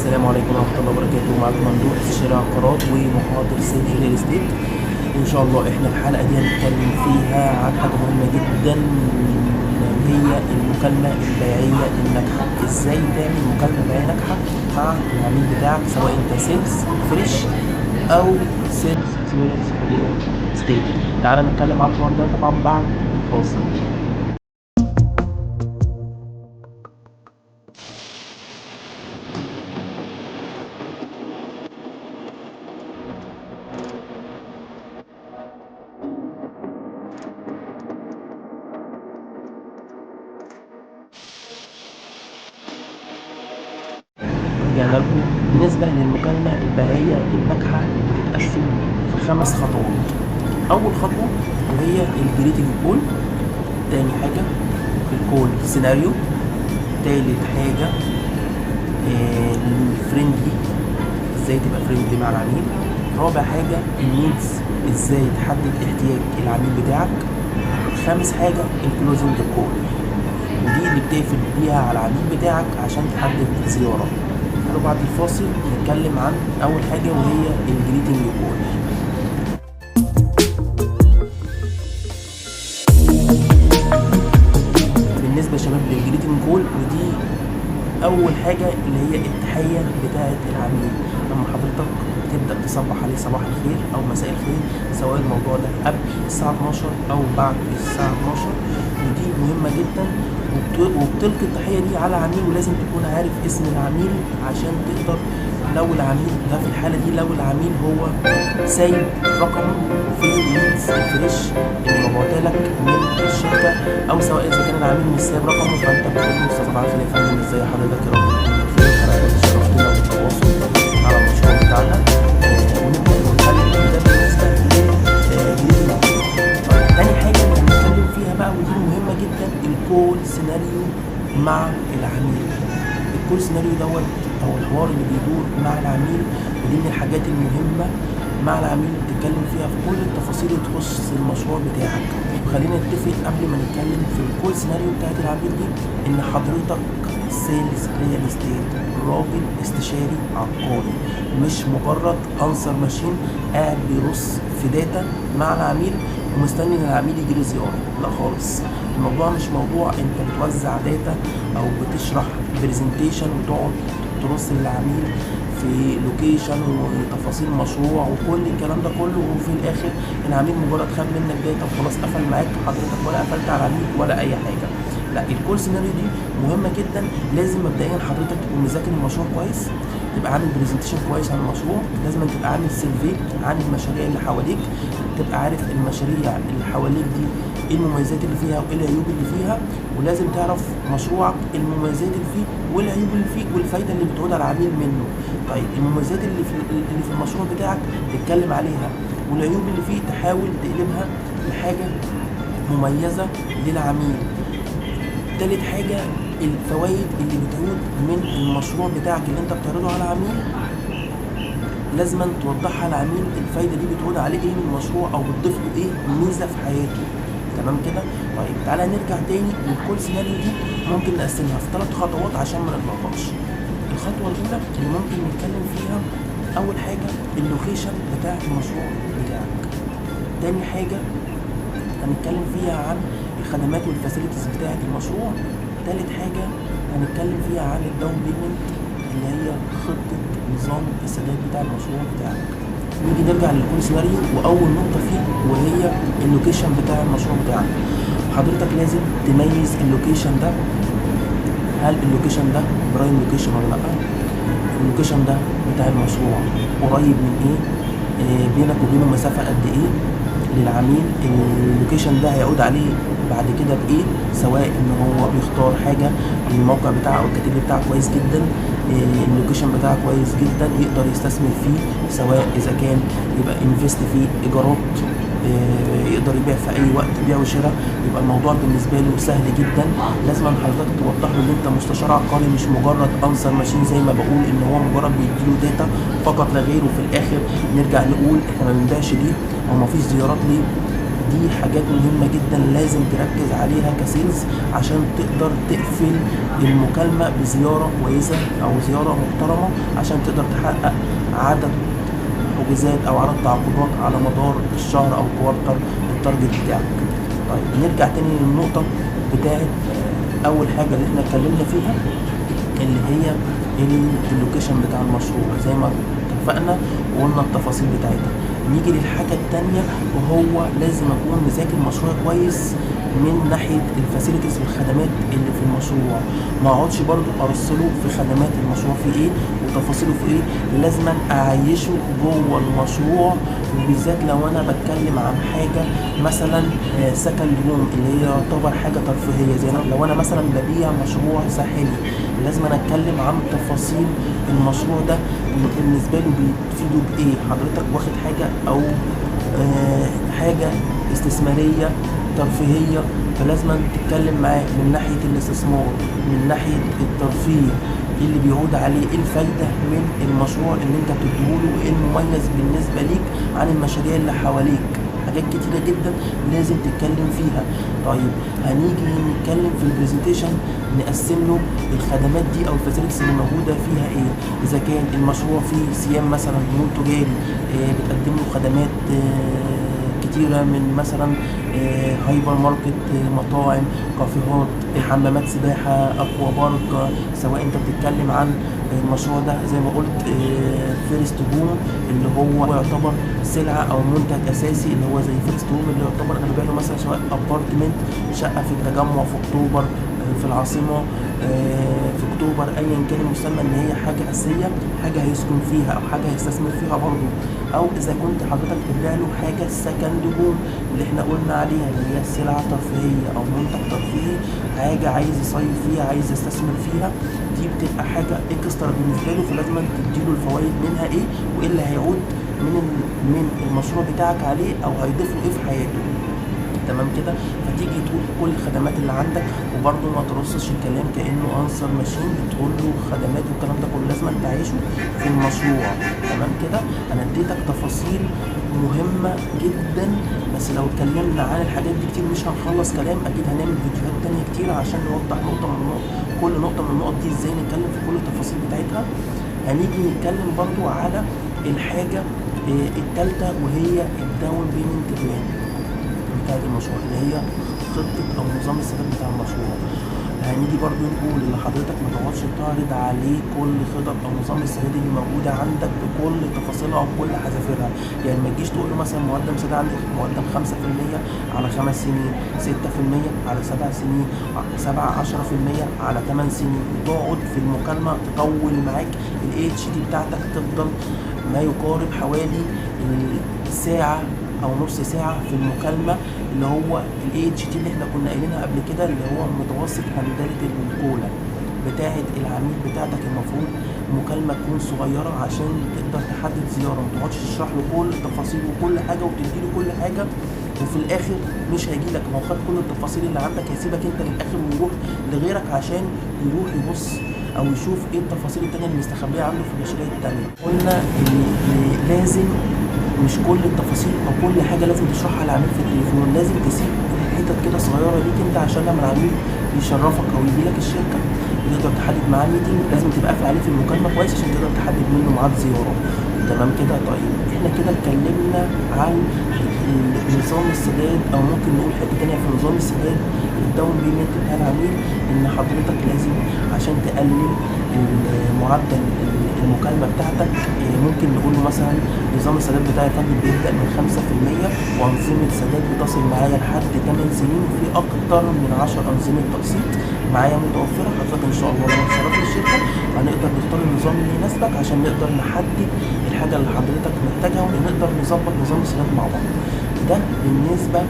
السلام عليكم ورحمة الله وبركاته. معاكم ممدوح، استشاري عقارات ومحاضر sales real estate. ان شاء الله احنا الحلقة دي هنتكلم فيها عن حاجة مهمة جدا، وهي المكالمة البيعية الناجحة. ازاي تعمل مكالمة بيعية ناجحة مع العميل بتاعك، سواء انت sales fresh او sales experience في real estate. تعالى نتكلم عن الحوار ده طبعا بعد الفاصل. رجعنا لكم. بالنسبة للمكالمة البيعية الناجحة بتتقسم في 5 خطوات. أول خطوة وهي ال greeting call، تاني حاجة ال call scenario، تالت حاجة ال friendly، ازاي تبقى friendly مع العميل، رابع حاجة ال needs، ازاي تحدد احتياج العميل بتاعك، خامس حاجة ال closing call، ودي اللي بتقفل بيها على العميل بتاعك عشان تحدد زيارة. تعالوا بعد الفاصل نتكلم عن أول حاجة وهي ال greeting call. بالنسبة يا شباب لل greeting call، ودي أول حاجة اللي هي التحية بتاعة العميل. لما حضرتك تبدأ تصبح عليه صباح الخير أو مساء الخير، سواء الموضوع ده قبل الساعة 12 أو بعد الساعة 12، ودي مهمة جدا. وبتلقي التحية دي على العميل، ولازم تكون عارف اسم العميل عشان تقدر لو العميل ده في الحالة دي لو العميل هو سايب رقمه في ال leads ال fresh اللي مبعوتها لك من الشركة، أو سواء إذا كان العميل مش سايب رقمه، فأنت بتقول له صباح الخير يا فندم، إزاي حضرتك، يا رب بخير، حضرتك شرفتنا بالتواصل على المشروع بتاعنا. ونبدأ نتكلم. ده بالنسبة لل greeting. طيب تاني حاجة اللي هنتكلم فيها بقى، ودي مهمة جدا، ال call scenario مع العميل. ال call scenario دوت أو الحوار اللي بيدور مع العميل، ودي من الحاجات المهمة مع العميل بتتكلم فيها في كل التفاصيل اللي تخص المشروع بتاعك. وخلينا نتفق قبل ما نتكلم في ال call scenario بتاعت العميل دي، إن حضرتك sales real estate، راجل استشاري عقاري، مش مجرد answer machine قاعد بيرص في data مع العميل ومستني ان العميل يجي له زياره. لا خالص، الموضوع مش موضوع انت بتوزع data او بتشرح presentation وتقعد ترص للعميل في location وتفاصيل مشروع وكل الكلام ده كله، وفي الاخر العميل مجرد خد منك data وخلاص قفل معاك حضرتك، ولا قفلت على العميل ولا اي حاجه. لا، ال call scenario دي مهمه جدا. لازم مبدئيا حضرتك تكون مذاكر المشروع كويس، تبقى عامل presentation كويس عن المشروع، لازم تبقى عامل survey عن المشاريع اللي حواليك، تبقى عارف المشاريع اللي حواليك دي ايه المميزات اللي فيها وايه العيوب اللي فيها، ولازم تعرف مشروعك المميزات اللي فيه والعيوب اللي فيه والفايده اللي بتعود على العميل منه. طيب المميزات اللي في المشروع بتاعك تتكلم عليها، والعيوب اللي فيه تحاول تقلبها لحاجه مميزه للعميل. تالت حاجة الفوائد اللي بتعود من المشروع بتاعك اللي انت بتعرضه على العميل، لازم توضحها للعميل الفايدة دي بتعود عليه ايه من المشروع او بتضيف له ايه ميزة في حياته. تمام كده؟ طيب تعالى نرجع تاني لل call scenario دي، ممكن نقسمها في 3 خطوات عشان ما نتلخبطش. الخطوة الأولى اللي ممكن نتكلم فيها، أول حاجة ال location بتاع المشروع بتاعك. تاني حاجة هنتكلم فيها عن الخدمات وال facilities بتاعة المشروع. تالت حاجة هنتكلم فيها عن ال down payment اللي هي خطة نظام السداد بتاع المشروع بتاعك. نيجي نرجع لل call scenario، وأول نقطة فيه وهي ال location بتاع المشروع بتاعك. حضرتك لازم تميز ال location ده، هل ال location ده prime location ولا لأ؟ ال location ده بتاع المشروع قريب من ايه؟ بينك وبينه مسافة قد ايه للعميل؟ ال location ده هيعود عليه بعد كده بايه؟ سواء ان هو بيختار حاجة الموقع بتاعه او ال category بتاعه كويس جدا، ال location بتاعه كويس جدا، يقدر يستثمر فيه، سواء اذا كان يبقى invest فيه ايجارات، يقدر يبيع في اي وقت، بيع وشراء، يبقى الموضوع بالنسبه له سهل جدا. لازم حضرتك توضح له ان انت مستشار عقاري، مش مجرد answer machine زي ما بقول ان هو مجرد بيديله data فقط لا غير، وفي الاخر نرجع نقول احنا ما بنبيعش ليه او ما فيش زيارات ليه. دي حاجات مهمة جدا لازم تركز عليها ك sales عشان تقدر تقفل المكالمة بزيارة كويسة او زيارة محترمة، عشان تقدر تحقق عدد حجوزات او عدد تعاقدات على مدار الشهر او quarter ال target بتاعك. طيب نرجع تاني للنقطة بتاعت اول حاجة اللي احنا اتكلمنا فيها اللي هي ال location بتاع المشروع زي ما اتفقنا وقلنا التفاصيل بتاعتها. نيجي للحاجة التانية، وهو لازم اكون مذاكر مشروع كويس من ناحية ال facilities والخدمات اللي في المشروع. ما اقعدش برضو ارسله في خدمات المشروع في ايه وتفاصيله في ايه، لازم اعيشه جوه المشروع، وبالذات لو انا بتكلم عن حاجة مثلا second home اللي هي يعتبر حاجة ترفيهية، زي لو انا مثلا ببيع مشروع ساحلي لازم انا اتكلم عن تفاصيل المشروع ده بالنسبة له بيفيده بايه. حضرتك واخد حاجة او حاجة استثمارية ترفيهية، فلازم تتكلم معاه من ناحية الاستثمار، من ناحية الترفيه، ايه اللي بيعود عليه، ايه الفايدة من المشروع اللي انت بتديهوله، وايه المميز بالنسبة ليك عن المشاريع اللي حواليك. حاجات كتيرة جدا لازم تتكلم فيها. طيب هنيجي نتكلم في ال presentation، نقسم له الخدمات دي او ال facilities اللي موجودة فيها ايه. اذا كان المشروع فيه سيام مثلا مول تجاري، بتقدم له خدمات كتيرة من مثلا هايبر ماركت، مطاعم، كافيهات، حمامات سباحة، aqua park. سواء انت بتتكلم عن المشروع ده زي ما قلت first home اللي هو يعتبر سلعة او منتج اساسي اللي هو زي first home اللي يعتبر انا ببيع له مثلا سواء apartment، شقة في التجمع، في اكتوبر، في العاصمة، في اكتوبر، ايا كان المسمى، ان هي حاجة اساسية، حاجة هيسكن فيها او حاجة هيستثمر فيها برضه. او اذا كنت حضرتك تبيع له حاجة second home اللي احنا قلنا عليها اللي هي سلعة ترفيهية او منتج ترفيهي، حاجة عايز يصيف فيها، عايز يستثمر فيها، دي بتبقى حاجة extra بالنسبة له، فلازم تديله الفوائد منها ايه وايه اللي هيعود من المشروع بتاعك عليه او هيضيف له ايه في حياته. تمام كده. فتيجي تقول كل الخدمات اللي عندك، وبرده ما ترصش الكلام كانه answer machine بتقول له خدمات والكلام ده كله، لازم تعيشه في المشروع. تمام كده. انا اديتك تفاصيل مهمة جدا، بس لو اتكلمنا عن الحاجات دي كتير مش هنخلص كلام، اكيد هنعمل فيديوهات تانية كتير عشان نوضح نقطة من النقط، كل نقطة من النقط دي ازاي نتكلم في كل التفاصيل بتاعتها. هنيجي نتكلم برضو على الحاجة التالتة وهي ال down payment plan بتاعت المشروع اللي هي خطة أو نظام السداد بتاع المشروع. هنيجي برضو نقول ان حضرتك ما تقعدش تعرض عليه كل خطط او نظام السداد اللي موجودة عندك بكل تفاصيلها وبكل حذافيرها. يعني ما تجيش تقول له مثلا مقدم سداد عندك مقدم 5% على 5 سنين، 6% على 7 سنين، 7 10% على 8 سنين، وتقعد في المكالمة تطول معاك ال AHT بتاعتك تفضل ما يقارب حوالي ساعة او نص ساعة في المكالمة، اللي هو ال AHT اللي احنا كنا قايلينها قبل كده اللي هو متوسط هندلة ال call بتاعه العميل بتاعتك. المفروض مكالمة تكون صغيرة عشان تقدر تحدد زيارة، ما تقعدش تشرح له كل التفاصيل وكل حاجة وتدي له كل حاجة وفي الاخر مش هيجي لك. ما هو خد كل التفاصيل اللي عندك، هيسيبك انت للاخر ويروح لغيرك عشان يروح يبص او يشوف ايه التفاصيل التانية اللي مستخبيه عنده في المشاريع التانية. قلنا ان لازم مش كل التفاصيل او كل حاجة لازم تشرحها للعميل في التليفون، لازم تسيب حتت كده صغيرة ليك انت عشان لما العميل يشرفك او يجي لك الشركة تقدر تحدد معاه meeting، لازم تبقى قافل عليه في المكالمة كويس عشان تقدر تحدد منه ميعاد زيارة. تمام كده. طيب احنا كده اتكلمنا عن نظام السداد، او ممكن نقول حتة تانية في نظام السداد ال down payment بتاع العميل، ان حضرتك لازم عشان تقلل معدل المكالمة بتاعتك ممكن نقول له مثلا نظام السداد بتاعي يا فندم بيبدا من 5% وانظمة سداد بتصل معايا لحد 8 سنين، وفي اكتر من 10 انظمة تقسيط معايا متوفرة. حضرتك ان شاء الله لما تشرفني الشركة هنقدر نختار النظام اللي يناسبك عشان نقدر نحدد الحاجة اللي حضرتك محتاجها ونقدر نظبط نظام السداد مع بعض. ده بالنسبة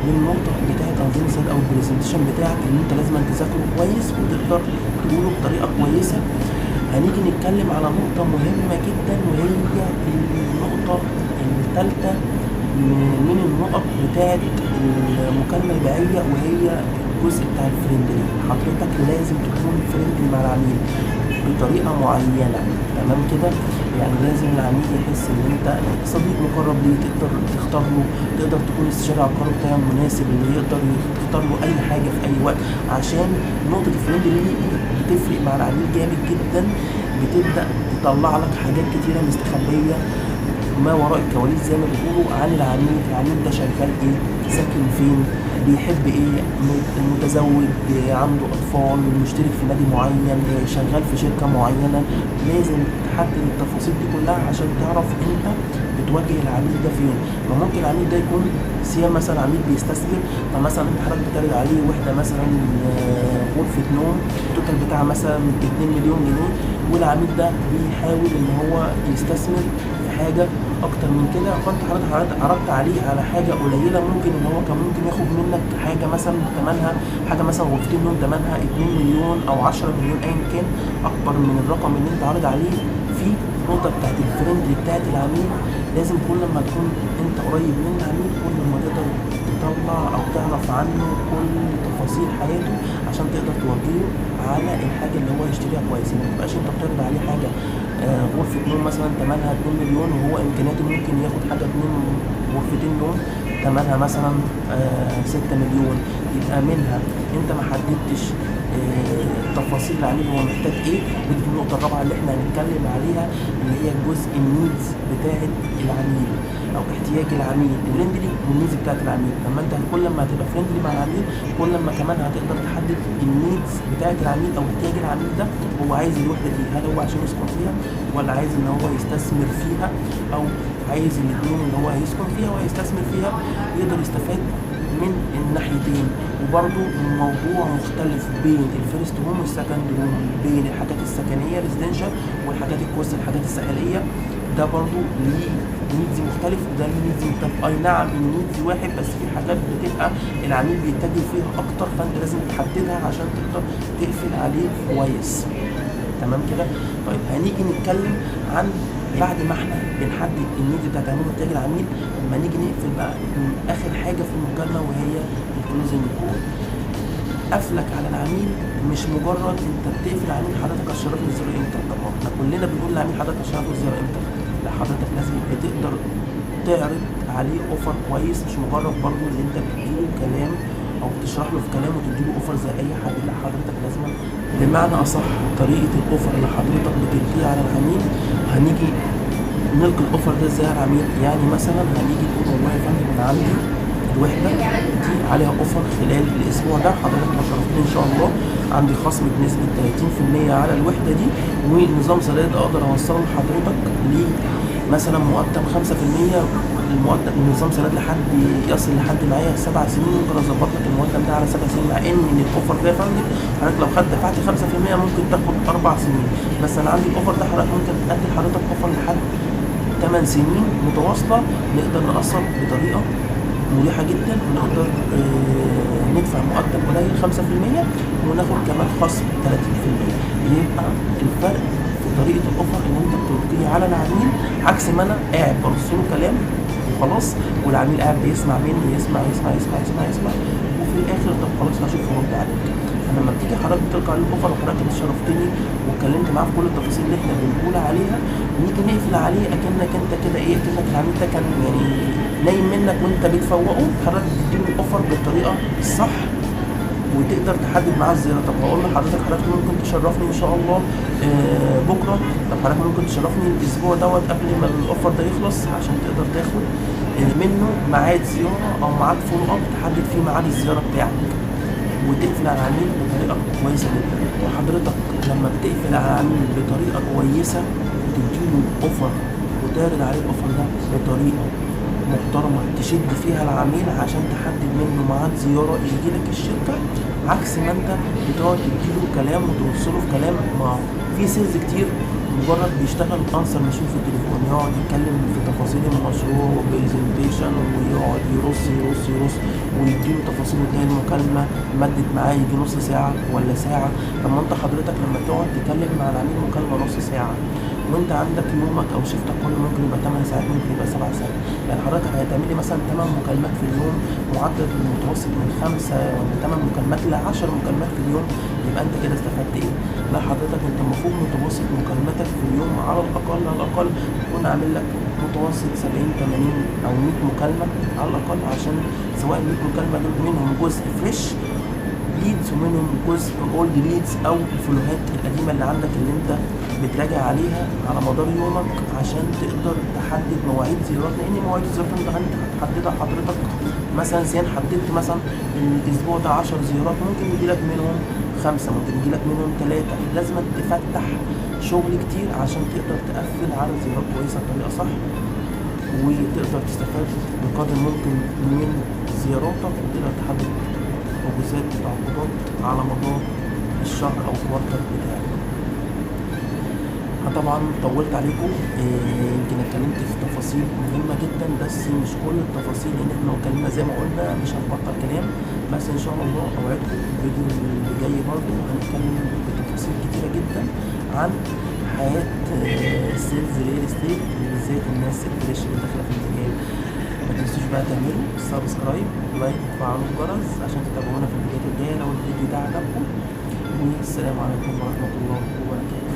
للنقطة بتاعه تنظيم السداد او ال presentation بتاعك اللي انت لازم تذاكره كويس وتقدر تقوله بطريقة كويسة. هنيجي نتكلم على نقطة مهمة جدا وهي النقطة الثالثة من النقط بتاعه المكالمة البيعيه، وهي الجزء بتاع ال friendly. حضرتك لازم تكون friendly مع العميل بطريقة معينة، تمام كده؟ يعني لازم العميل يحس ان انت صديق مقرب ليه، تقدر تختار له، تقدر تكون استشاري عقاري بتاعه المناسب اللي يقدر تختار له اي حاجة في اي وقت، عشان نقطة ال friendly دي بتفرق مع العميل جامد جدا، بتبدا تطلع لك حاجات كتيرة مستخبيه ما وراء الكواليس زي ما بيقولوا عن العميل. العميل ده شغال ايه، ساكن فين، بيحب ايه، متزوج، عنده اطفال، مشترك في نادي معين، شغال في شركة معينة. لازم تحدد التفاصيل دي كلها عشان تعرف انت بتوجه العميل ده فين. ما ممكن العميل ده يكون سيا مثلا عميل بيستثمر، فمثلا انت حضرتك بتعرض عليه وحده مثلا غرفة نوم ال total بتاعها مثلا 2 مليون جنيه، والعميل ده بيحاول ان هو يستثمر في حاجة اكتر من كده، فانت حضرتك عرضت عليه على حاجة قليله، ممكن ان هو كان ممكن ياخد منك حاجة مثلا ثمنها حاجة مثلا غرفتين نوم ثمنها 2 مليون او 10 مليون ايا كان، اكبر من الرقم اللي انت عارض عليه. في النقطة بتاعت ال friendly بتاعت العميل، لازم كل ما تكون انت قريب من العميل كل ما تقدر تطلع او تعرف عنه كل تفاصيل حياته عشان تقدر توجهه على الحاجة اللي هو يشتريها كويس. ما تبقاش انت بتعرض عليه حاجة غرفة نوم مثلا ثمنها 2 مليون وهو امكانياته ممكن ياخد حاجة 2 غرفتين نوم ثمنها مثلا 6 مليون، يبقى منها انت ما حددتش تفاصيل العميل هو محتاج ايه. ودي النقطة الرابعة اللي احنا هنتكلم عليها اللي هي الجزء ال needs بتاعه العميل او احتياج العميل، ال friendly وال needs بتاعه العميل. لما انت كل ما هتبقى friendly مع العميل كل ما كمان هتقدر تحدد ال needs بتاعه العميل او احتياج العميل ده، هو عايز الوحدة دي هل هو عشان يسكن فيها ولا عايز ان هو يستثمر فيها، او عايز الاثنين ان هو هيسكن فيها وهيستثمر فيها، يقدر يستفاد من الناحيتين. وبرده الموضوع مختلف بين ال first home وال second home، بين الحاجات السكنية residential والحاجات ال coast الحاجات الساحلية، ده برضو ليه needs مختلف وده ليه needs مختلف. اي نعم ال needs واحد، بس في حاجات بتبقى العميل بيتجه فيها اكتر، فانت لازم تحددها عشان تقدر تقفل عليه كويس. تمام كده؟ طيب هنيجي نتكلم عن بعد ما احنا بنحدد ال needs بتاعت العميل واحتياج العميل، لما نيجي نقفل بقى اخر حاجة في المكالمة وهي ال closing call. قفلك على العميل مش مجرد انت بتقفل العميل حضرتك هتشرفني الزيارة امتى. طب ما احنا كلنا بنقول للعميل حضرتك هتشرفني الزيارة امتى. لا، حضرتك لازم بتقدر تعرض عليه offer كويس، مش مجرد برضو ان انت بتديله كلام او بتشرح له في كلام وتديله offer زي اي حد. لا، حضرتك لازم بمعنى اصح طريقه ال offer اللي حضرتك بتلقيه على العميل. هنيجي نلقي ال offer ده ازاي على العميل؟ يعني مثلا هنيجي نقول والله يا فندم انا عندي الوحدة دي عليها offer خلال الاسبوع ده، حضرتك لو شرفتني ان شاء الله عندي خصم بنسبة 30% على الوحدة دي، ونظام سداد اقدر اوصله لحضرتك ل مثلا مقدم 5%، المقدم نظام سداد لحد يصل لحد معايا 7 سنين، ممكن اظبط لك المقدم ده على 7 سنين، مع ان ال offer ده يا فندم حضرتك لو خدت دفعت 5% ممكن تاخد 4 سنين، بس انا عندي ال offer ده حضرتك ممكن ادي لحضرتك offer لحد 8 سنين متواصلة، نقدر نقسط بطريقة مريحه جدا، ونقدر ندفع مقدم قليل 5% وناخد كمان خصم 30%. يبقى الفرق في طريقه ال offer اللي انت بتلقيه على العميل عكس ما انا قاعد برص له كلام وخلاص، والعميل قاعد بيسمع مني، يسمع يسمع يسمع يسمع يسمع، وفي الاخر طب خلاص هشوف ورد عليك. فلما بتيجي حضرتك بتلقى عليه ال offer وحضرتك انت شرفتني واتكلمت معاه في كل التفاصيل اللي احنا بنقول عليها، نيجي نقفل عليه اكنك انت كده ايه، اكنك العميل ده كان يعني نايم منك وانت بتفوقه. حضرتك بتديله ال offer بالطريقة الصح وتقدر تحدد معاه الزيارة. طب هقول لحضرتك حضرتك ممكن تشرفني ان شاء الله بكره، طب حضرتك ممكن تشرفني الاسبوع دوت قبل ما ال offer ده يخلص، عشان تقدر تاخد منه ميعاد زيارة او ميعاد follow up تحدد فيه ميعاد الزيارة بتاعك، وتقفل على العميل بطريقة كويسة جدا. وحضرتك لما بتقفل على العميل بطريقة كويسة وتديله offer وتعرض عليه ال offer ده بطريقة محترمه تشد فيها العميل عشان تحدد منه ميعاد زيارة يجي لك الشركة، عكس ما انت بتقعد تديله كلام وتوصله في كلام. مع في sales كتير مجرد بيشتغل answer machine في التليفون، يقعد يتكلم في تفاصيل المشروع و presentation ويقعد يرص يرص يرص ويديله تفاصيل، وتلاقي المكالمة مدت معاه يجي نص ساعة ولا ساعة. طب ما انت حضرتك لما تقعد تتكلم مع العميل مكالمة نص ساعة وانت عندك يومك او shift ك كله ممكن يبقى 8 ساعات، ممكن يبقى 7 ساعات. يعني حضرتك هتعمل لي مثلا 8 مكالمات في اليوم، معدل المتوسط من 5 ولا 8 مكالمات ل 10 مكالمات في اليوم، يبقى انت كده استفدت ايه؟ لا حضرتك انت المفروض متوسط مكالماتك في اليوم على الاقل على الاقل يكون عامل لك متوسط 70 80 او 100 مكالمة على الاقل، عشان سواء 100 مكالمة دول منهم جزء fresh leads ومنهم جزء old leads او ال follow هات القديمة اللي عندك اللي انت بتراجع عليها على مدار يومك، عشان تقدر تحدد مواعيد زيارات. لان مواعيد الزيارات انت هتحددها حضرتك مثلا سين حددت مثلا الاسبوع ده 10 زيارات، ممكن يجيلك منهم 5، ممكن يجيلك منهم 3. لازم تفتح شغل كتير عشان تقدر تقفل على زيارات كويسة بطريقة صح، وتقدر تستفاد بقدر ممكن من زياراتك، وتقدر تحدد حجوزات وتعاقدات على مدار الشهر او ال quarter بتاعك. انا طبعا طولت عليكم، يمكن اتكلمت في تفاصيل مهمة جدا، بس مش كل التفاصيل، لان احنا لو اتكلمنا زي ما قلنا مش هنبطل كلام. بس ان شاء الله اوعدكم الفيديو اللي جاي برضو هنتكلم بتفاصيل كتيرة جدا عن حياة ال sales real estate، وبالذات الناس ال fresh اللي داخله في المجال. ما تنسوش بقى تعملوا subscribe، like، وتفعلوا الجرس عشان تتابعونا في الفيديوهات الجاية لو الفيديو ده عجبكم. والسلام عليكم ورحمة الله وبركاته.